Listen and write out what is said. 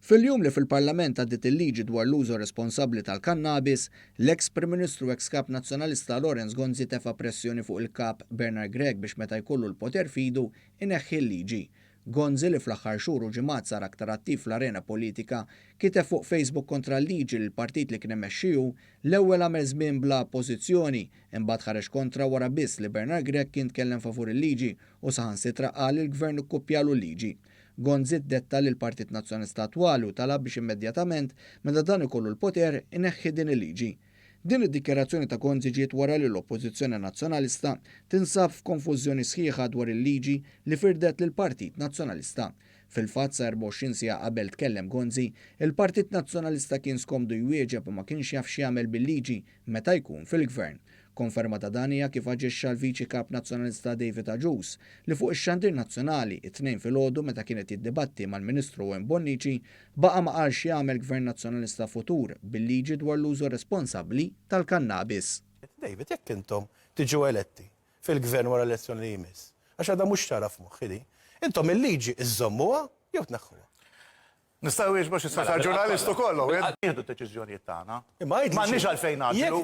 Fil-jum li fil-Parlament għaddiet il-liġi dwar l-użu responsabbli tal-kannabis, l-eks Prim Ministru u eks Kap Nazzjonalista Lawrence Gonzi tefa' pressjoni fuq il-Kap Bernard Grech biex meta jkollu l-poter f'idu, ineħħi l-liġi. Gonzi, li fl-aħħar xhur u ġimgħat sar aktar attiv fl-arena politika, kiteb fuq Facebook kontra l-liġi li l-partit li kien imexxi hu, l-ewwel għamel żmien bla pożizzjoni, imbagħad ħareġ kontra wara biss li Bernard Grech kien tkellem favur il-liġi u saħansitra qal li l-Gvern ikkuppjalu l-liġi. Gonzi ddetta lill-Partit Nazzjonalista attwali u talab biex immedjatament, meta dan ikollu l-poter, ineħħi din il-liġi. Din id-dikjarazzjoni ta' Gonzi ġiet wara li l-Oppożizzjoni Nazzjonalista tinsab f'konfużjoni sħiħa dwar il-liġi li firdet lill-Partit Nazzjonalista. Fil-fatt, sa 24 siegħa qabel tkellem Gonzi, il-Partit Nazzjonalista kien skomdu jwieġeb u ma kienx jaf x'jagħmel bil-liġi meta jkun fil-Gvern. Konferma ta' dan hija kif aġixxa l-Viċi Kap Nazzjonalista David Agius, li fuq ix-xandir nazzjonali, it-Tnejn filgħodu meta kien qed jiddibatti mal-Ministru Owen Bonnici, baqa' ma qalx x'jagħmel Gvern Nazzjonalista futur bil-liġi dwar l-użu responsabbli tal-kannabis. David, jekk intom tiġu eletti fil-Gvern wara l-elezzjoni li jmiss, għax għadha mhux ċara f'moħħi din, intom il-liġi żżommuha jew tneħħuha? Nista' nwieġbu għax issa sar ġurnalist ukoll, Owen. Nieħdu d-deċiżjonijiet tagħna. Imma għidli xi. M'għandniex għalfejn ngħaġġlu.